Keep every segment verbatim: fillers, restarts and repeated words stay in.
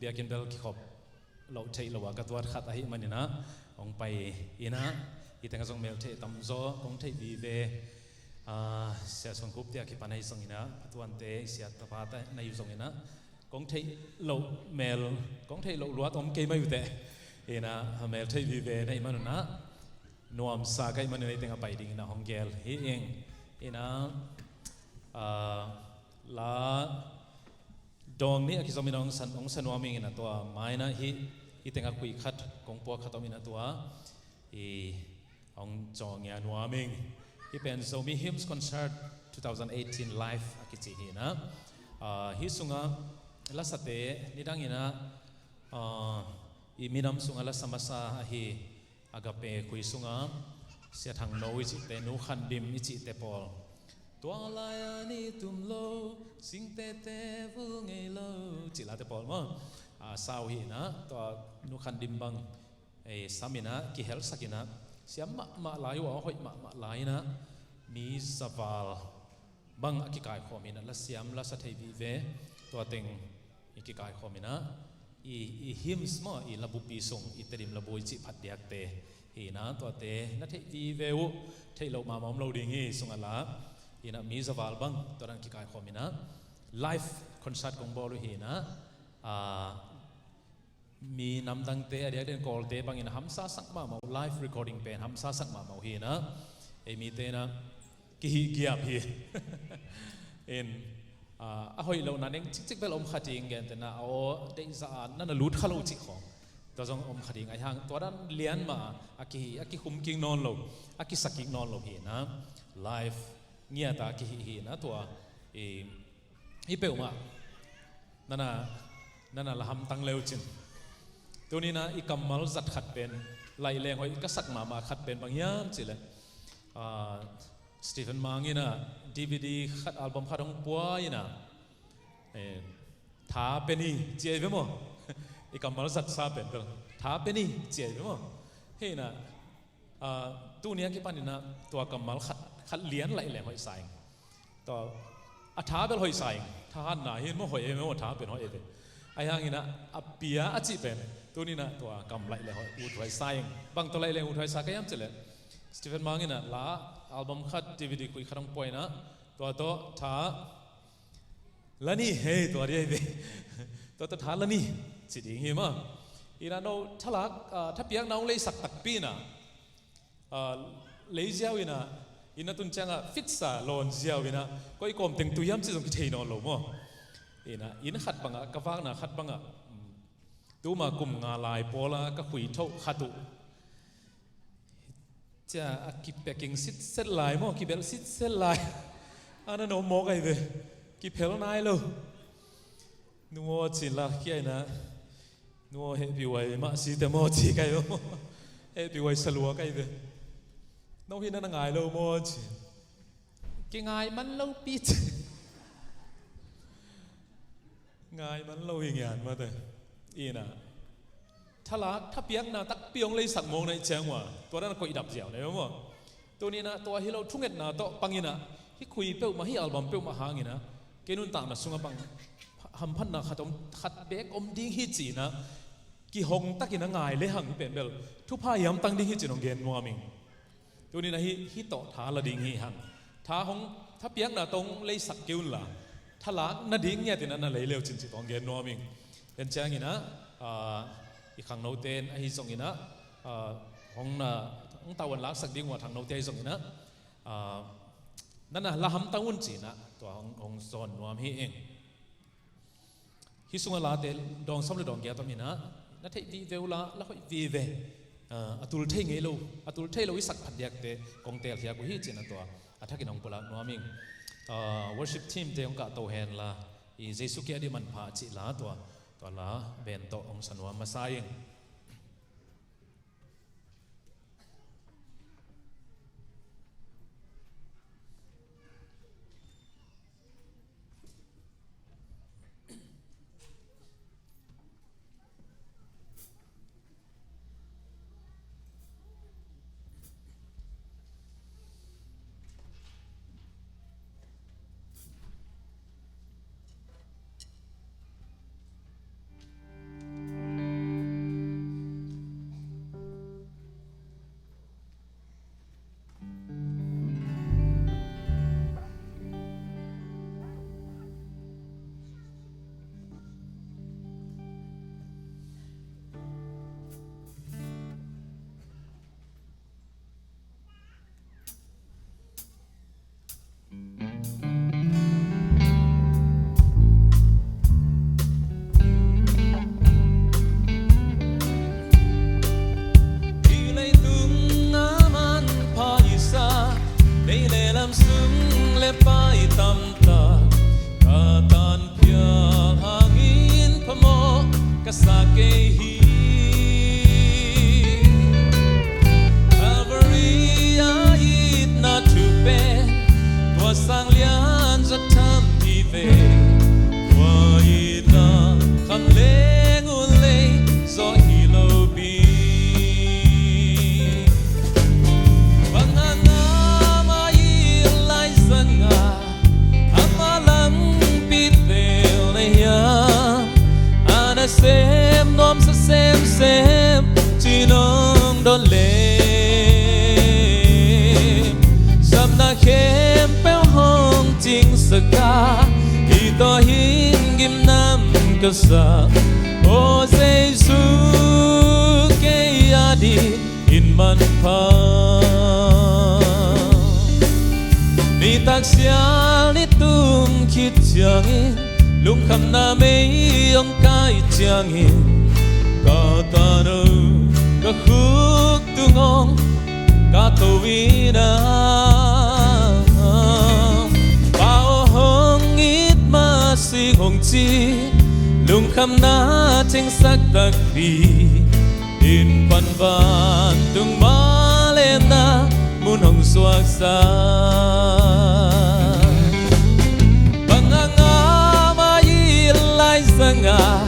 Biakinn bel kikhop loh theih loh a ka tuat khat ahih manin ah hong pai in ah, hih teng ah zong mel theih tamzaw kong theih vive. Sia Suan Khup te a kipan ahi zongin ah, a tuante i siat tapate na hi zongin ah, kong theih loh mel, kong theih loh luat om kei mai uh teh. In ah mel theih vive na hih man un ah nuamsa ka hih man un ah hih teng ah pai dingin ah hong gel hi ing. In ah la dawng nih a kizom in ah hong sa, hong sa nuam ing in ah, tua ma in ah hih, hih teng ah khui khat kong puak khat om in ah, tua i hong caw ngia nuam ing. Hih pen Zomi Hymns Concert two thousand eighteen live a kici hi in ah, hih sungah lasate nidang in ah i minam sungah lasa masa ahi Agape khui sungah Sia Thang No i cihte, Nu Khan Dim i cihte pawl, tua lai-a ni tum lo, singtete vul ngei lo, cih late pawl maw, a sau hi in ah, tua Nu Khan Dim bang ei sam in ah kihelsak in ah, siam mahmah lai uh a, hoih mahmah lai in ah, mi zaval bang a kikaikhawm hi in ah, lasiam lasa thei vive, tua teng i kikaikhawm hi in ah, i, i hymns maw, i labupi sung, i Tedim labu i cih phat diakte hi in ah, tuate na theih vive uh. Theih loh mahmah om lo ding hi, sungah la hi in ah, mi zaval bang tua dan kikaikhawm hi in ah, live concert kong bawl uh hi in ah, mi namdangte a diakdiak in Kawlte bangin hamsa sak mahmah uh, live recording pen hamsa sak mahmah uh hi in ah, ei mite in ah kihihgiap hi in, a hoih lohna neng cikcik bel om kha ding, gentehna a aw deihzah a na na lut kha lo cih khawng, tua zong om kha ding. Ahi hang tua dan lian mah a kihih, a kikhum kik nawn lo, a kisa kik nawn lo hi in ah, live ngiat a kihih hi in ah, tua i hih peuhmah nana, nana la hamtang le uh cin. Tuni in ah i kammal zat khat pen, laih leng hoih ka sak mahmah khat pen bang hiam cih leh, Stephen Mang in ah D V D khat, album khat hong pua in ah, Tha pe ni ci ahi ve maw. I kammal zatsa pen bel, Tha pe ni ci ahi ve maw. Hi in ah, tuni a kipan in ah tua kammal khat, khat lian laih leng hoih sa ing. Tua a tha bel hoih sa ing. Thahatna hi maw, hoih hi maw, tha pen hoih hi ve. Ahi hang in ah a pia a cih pen, tuni in ah tua kam laih leng hoih, uthuai sa ing. Bang tawh laih leng uthuai sa ka hiam cih leh, Stephen Mang in ah la, album khat, D V D khui khat hong pua in ah, tua tawh tha la ni, hei, tua ding hi ve. Tua tawh tha la ni ci ding hi maw. In ah no thalak, thapiakna hong leisak takpi in ah, lei ziau in ah, inn a tun ciangah fitsa lawn ziau in ah, koi kawm teng tu hiam cih zong kithei nawn lo maw. In ah inn khat bangah, ka vakna khat bangah, tuma kum nga lai pawla ka khui thoh khat uh, cia a kipeking sitset lai maw, kibelh sitset lai. A na no mawk ahi ve. Kiphel nai lo. Nu aw ci-in la kia in ah, nu aw hehpih huai mah site maw ci ka hi ve maw. Hehpih huai salua ka hi ve. No hi na na ngai lo maw ci. Kingai man lo pi ci. Ngai man lo hi ngian mate. In ah thalak, thapiakna takpi hong leisak mawk na hih ciang uh a, tua dan a koih dap ziau na hi ve maw. Tuni in ah tua hi lo, thungetna tawh pang in ah, hih khui peuhmah, hih album peuhmah hang in ah, kei nuntakna sungah bang hamphatna khat om, khat beek om ding hi ci-in ah, kihong tak in ah ngai le hang, hih pen bel thupha hiam tang ding hi ci-in hong gen nuam ing. Tuni in ah hih, hih tawh tha la ding hi hang. Tha hong, thapiakna tawh hong leisak kei un la, thalak nading ngiat in ah na lei le uh cin cih tawh hong gen nuam ing. En ciangin ah, i khangnote in ahi zongin ah, hong na, hong tauan laksak ding uh a, khangnote ahi zongin ah, na na la hamtang un ci-in ah tua hong, hong zawn nuam hi ing. Hih sungah late dawng sawm le dawng giat om in ah, na theih vive uh la, la hoih vive. A tul thei ngei lo, a tul thei lo i sak phat diakte kong teelkhiak uh hi ci-in ah tua a thakin hong pulak nuam ing. Worship team te hong kahto hen la, i Jesu kiang a ding manpha cih la, tua, tua la band tawh hong sa nuam masa ing. kei hi. Calvary a itna thu pen tua sang lian zat tham hi ve. Tua itna kham leng uh lei zaw hi lo pi. Bang hang amah i laizang a, amah lampi tel na hiam? A nasem nuamsa semsem ci nong dawn le, sapna khempeuh hong cingsak a, hih tawh hin gimnam ka sa. Aw Jesu, kei a dingin manpha. Nitak sial ni tum khit ciangin, lungkhamna mei hong kai ciangin, ka tano, ka khuk tung hong ka to in a, Pa aw hong it ma sing hong ci, lungkhamna thengsak takpi in pan vantung vangliatna mun hong suaksa. Bang hang amah i laizang a,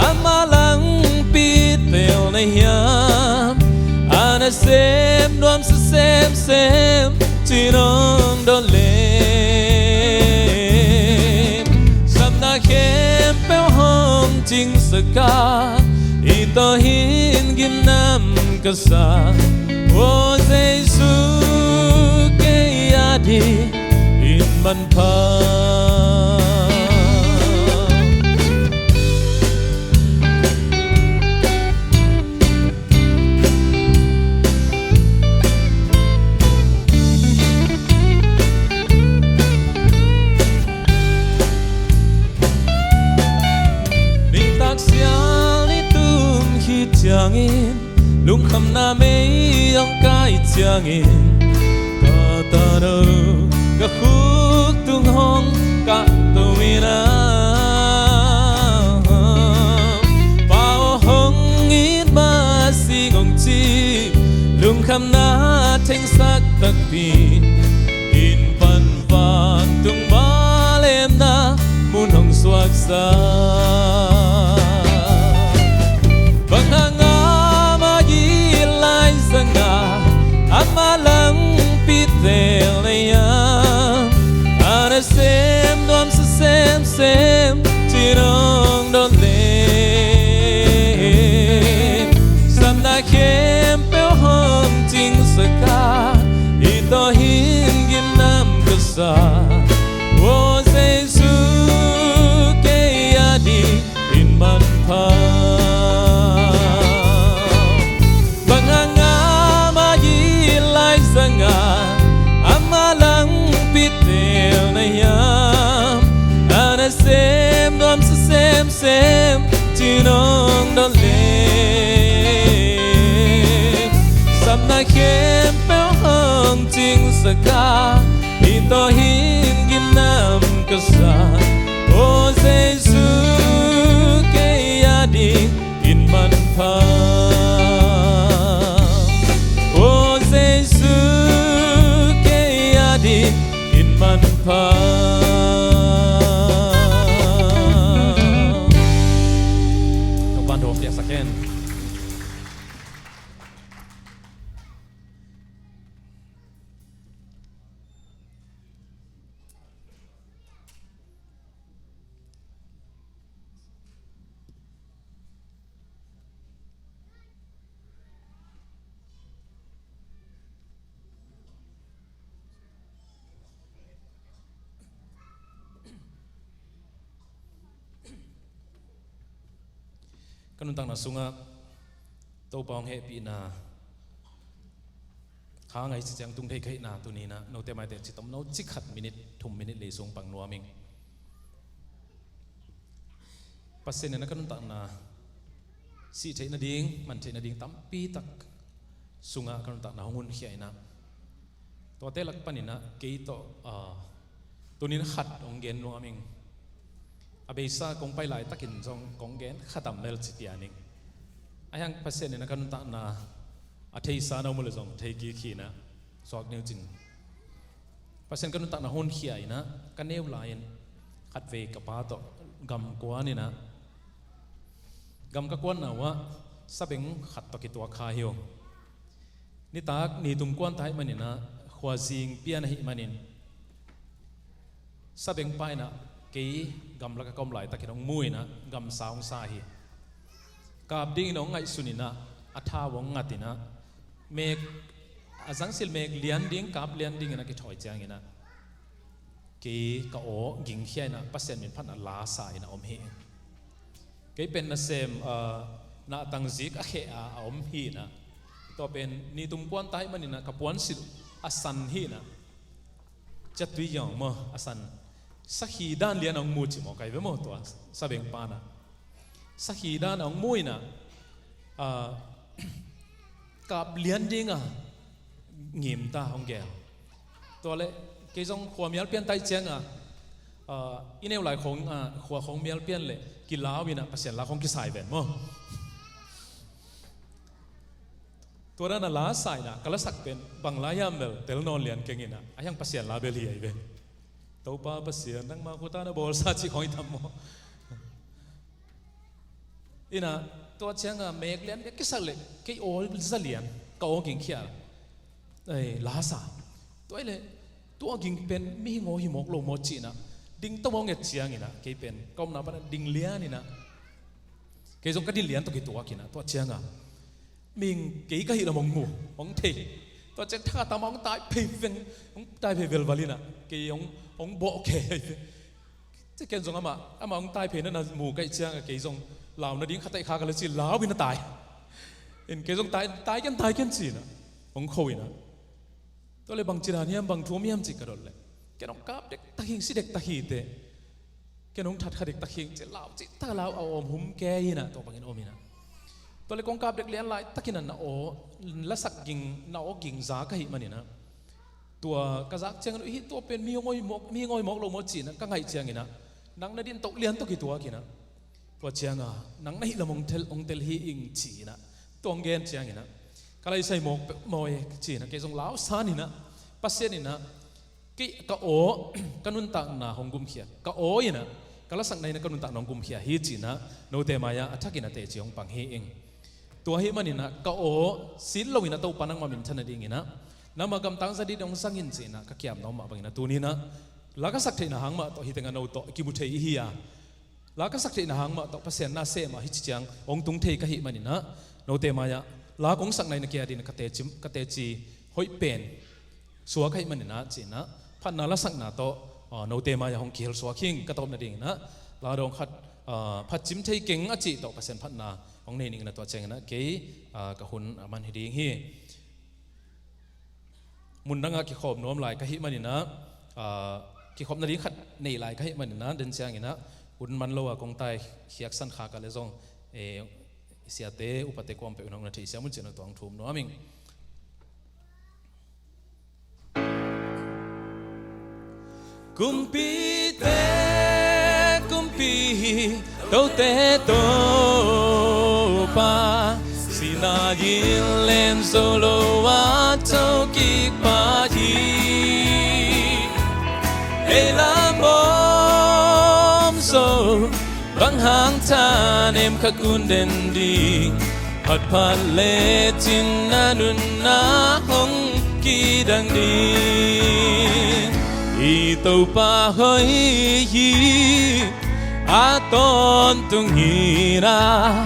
amah lampi tel na hiam? A nasem nuamsa semsem ci nong dawn le, sapna khempeuh hong cingsak a, hih tawh hin gimnam ka sa. Aw Jesu, kei a dingin manpha. Nitak sial ni tum khit ciangin, lungkhamna mei hong kai ciangin, ka tano, ka khuk tung hong ka to in a, Pa aw hong it ma sing hong ci, lungkhamna thengsak takpi in pan vantung vangliatna mun hong suaksa. Bang hang amah i laizang a, amah lampi tel na hiam? A nasem nuamsa semsem ci nong dawn le, sapna khempeuh hong cingsak a, hih tawh hin gimnam ka sa. Aw Jesu, kei a dingin manpha. Bang hang amah i laizang a, amah lampi tel na hiam? A nasem nuamsa semsem ci nong dawn le, sapna khempeuh hong cingsak a, hih tawh hin gimnam ka sa. Aw Jesu, kei a dingin manpha. Aw Jesu, kei a dingin manpha. Topa'n thupha piaksak hen. Ka nuntakna sungah Topa hong hehpihna kha ngaihsut ciang tung thei ka hihna tuni-in ah note maite citom no cik khat minit, thum minit lei sung pang nuam ing. Pasian in ah ka nuntakna sih theih nading, man theih nading tampi tak sungah ka nuntakna hong hunkhia in ah, tuate lak panin ah kei tawh, ah, tuni-in khat hong gen nuam ing. A beisa kong pai laitakin zong kong gen khatam lel ci pian ing. A hiang Pasian in a ka nuntakna a theisa na om uh le zong thei kik hi-in ah suak ni uh cin. Pasian ka nuntakna honkhia in ah ka neu lai-in khatvei ka pa tawh gam kuan in ah, gam ka kuanna uh ah sabeng khat tawh kituak kha hi uh. Nitak ni tum kuan ta ahih manin ah khuazing pian ahih manin sabengpa in ah kei gamlak a ka om laitakin hong mu in ah gamsa hong sa hi. Kap dingin hong ngaihsun in ah a thau hong ngat in ah mek, a zangsil mek lian ding, kap lian dingin a kithawi ciangin ah kei ka aw gingkhia in ah Pasian min phatna la sa in a om hi. Kei pen nasem, ah, nahtang zik a kheh a, a om hi in ah, tua pen ni tum kuan ta ahih manin ah ka puansilh a san hi in ah, ciattui yawng maw a san, sakhi dan lian a hong mu ci maw kai ve maw tua sabengpa in ah. Sakhi dan a hong mu in ah, ah, kap lian ding a ngim ta hong gel. Tua leh kei zong khua mial pian ta ahih ciangin ah, ah, i neu lai khong, ah, khua khong mial pian leh kilau in ah Pasian la khong kisai ven maw. Tua dan a la sa in ah ka lasak pen bang la hiam bel tel nawn lian keng in ah, a hiang Pasian la bel hi ahi ve. Topa Pasian, nangma khut ah na bawlsa cih khong hi tam maw. In ah tua ciangin mek lian bek kisak leh kei aw za lian, ka aw gingkhia, ei, la sa. Tua ahih leh tua ging pen mihing aw hi mawk lo maw ci in ah ding tawm hong et ciangin ah kei pen ka omna pan ah ding lian in ah kei zong ka din lian tawh kituak in ah tua ciangin mihing kei ka hih lam hong mu, hong thei. Tua ciang thakhat tawh amah hong tai phei veng, hong tai phei velval in ah kei hong, hong bawh kei. Ci ken zong amah, amah hong tai phei na na mu ka hih ciangin kei zong lau nading khat ah i kha ka leh ci lau in a tai. In kei zong tai, tai ken, tai ken ci in ah hong kho in ah. Tua leh bangci dan hiam, bang thu om hiam cih ka dot leh ken hong kap dektak hi ing, si dektak hi teh. Ken hong that kha dektak hi ing ci, lau cihtak lau a om hum kei in ah tua bangin om in ah. Tua leh kong kap dek lian laitakin ah na aw, lasak ging, na aw ging za ka hih manin ah tua ka zak ciangin, "Hih tua pen mihing aw hi mawk, mihing aw hi mawk lo maw?" ci in ah ka ngaih ciangin ah, "Nang na din tawh lian tawh kituak in ah tua ciangin nang na hih lam hong tel, hong tel hi ing," ci in ah tua hong gen ciangin ah, "Ka lai sai mawk peuh maw e," ci in ah kei zong lau san in ah, Pasian in ah kei ka aw, ka nuntakna hong gumkhia, ka aw in ah ka lasakna in ah ka nuntakna hong gumkhia hi ci in ah note mai-ah a thakin a teci hong pang hi ing. Tua ahih manin ah ka aw sin lo in ah Topa nangmah minthan nadingin ah nangmah gamtang za dingin hong zang in ci in ah ka kiamna om mah bangin ah tuni in ah la ka sak theihna hang mah tawh hih tengah no tawh kimu thei i hi a, la ka sak theihna hang mah tawh Pasian na seh mah hih ci ciang hong tung thei ka hih manin ah note mai-ah la kong sakna in ah kei adingin ka teci, ka teci hoih pen suak ka hih manin ah ci in ah phatna lasakna tawh, ah, note mai-ah hong kihel suak hi ing. Ka tawpna dingin ah la dawng khat, ah, phatcim thei keng a cih tawh Pasian phatna hong nei ning in ah tua ciangin ah kei, ah, ka hun a man hi ding hi. Mun dangah kikhawm nuam lai ka hih manin ah, ah, kikhop nading khat nei lai ka hih manin ah den ciangin ah hun man lo a kong tai khiaksan kha ka leh zong, eh, siate upate kuam peuh in hong na theisiam un ci in ah tua hong thum nuam ing. Kumpite kumpi, tote Topa, sihna in len zo lo a thokik pa hi. Ei lam om zo, bang hang thanem khat kun den ding, phatphat lecin a nunna hong kidang ding. I Topa hoih hi, a tawntung in ah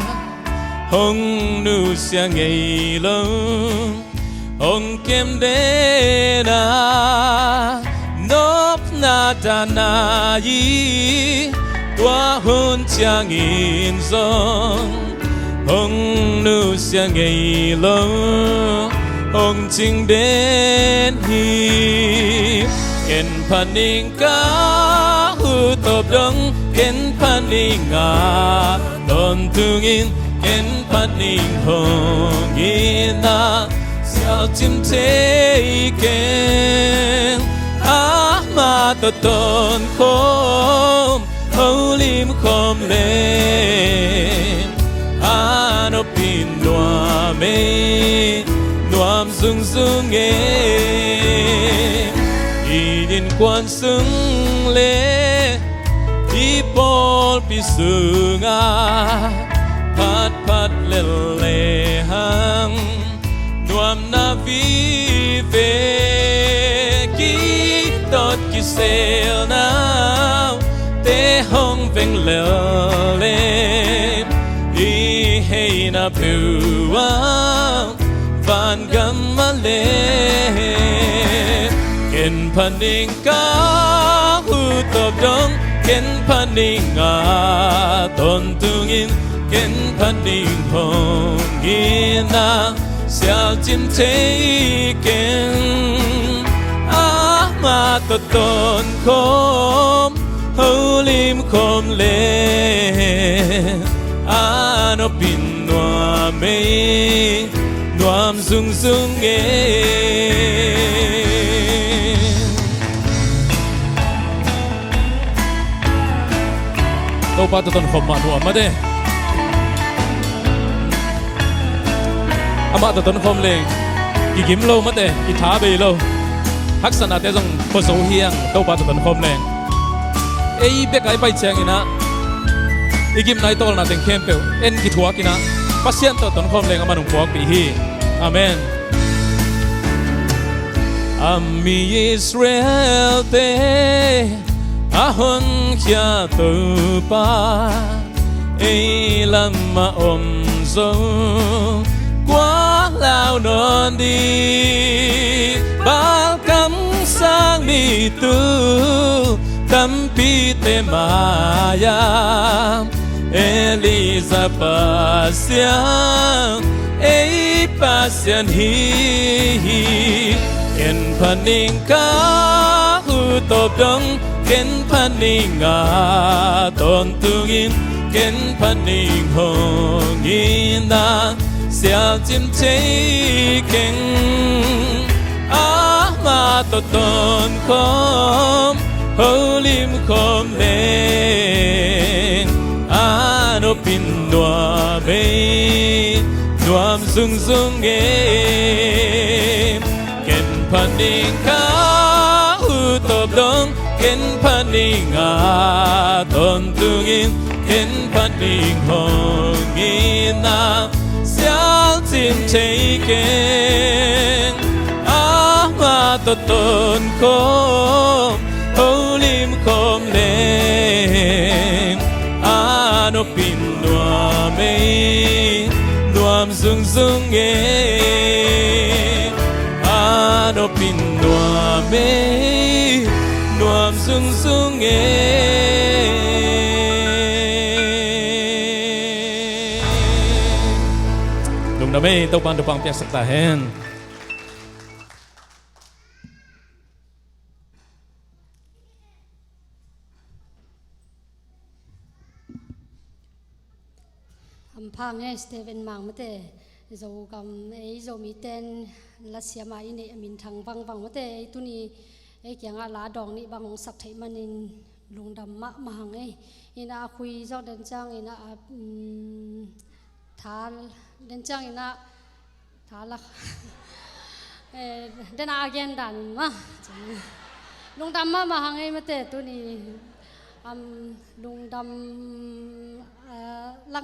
hong nusia ngei lo, hong kem den a, nopna dan a hi, tua hun ciangin zong hong nusia ngei lo, hong cing den hi. Ken phat ning ka hu tawp dong, ken phat ning a tawntung in, ken phat ning hong in a, sialcim thei keng, amah tawh tawn khawm, Holim khawm leng a nopin nuam ei, nuam zungzung ei. I innkuan sung le i pawlpi sungah phatphat lel lehang nuamna vive, kitot kiselna te hong veng lel le, i heina peuh ah vangam ah le. Ken phaning ka uh tawp dong, ken phaning a tawntungin, ken phaning hong in a sialcim thei keng. Amah tawh tawnkhawm, holim khawm le a nopin nuam ei, nuam zungzung ei. Topa tawh tawnkhawm mah nuam mate. Amah tawh tawnkhawm leng kigim lo mate, i tha bei lo. Haksatnate zong pua zo hi hang, Topa tawh tawnkhawm leng. Ei bek a i pai ciangin ah i gimna i tawlna teng khempeuh en kithuak in ah Pasian tawh tawnkhawm leng amah hong puakpih hi. Amen. A mi Israel-te a honkhia Topa, ei lamah om zo, kua lau nawn ding? Baal kamsang mi tul tampite mai-ah Elijah Pasian, ei Pasian hi hi. Ken phaning ka uh tawp dong, ken phaning a tawntungin, ken phaning hong in a sialcim thei keng. Amah tawh tawnkhawm, holim khawm leng a nopin nuam ei, nuam zungzung ei. Ken phaning ka uh tawp dong, ken phaning a tawntungin, ken phaning hong in a sialcim thei keng. Amah tawh tawnkhawm, holim khawm leng a nopin nuam ei, nuam zungzung ei. A nopin nuam ei, nuam zungzung ei. Lungdam ei, Topa'n thupha piaksak ta hen. Hampha nge Steven Mang mate, Zogam ei Zomite'n lasiam a i neih a minthang vangvang mate, ei tuni ei kiangah la dawng nih bang hong sak theih manin lungdam mahmah hang ei. Ina a khui zawk den ciangin a, um, thal den ciangin a Thalak. Eh, dena a gen dan in ma. Lungdam mahmah hang ei mate tuni. Am, lungdam, ah, lang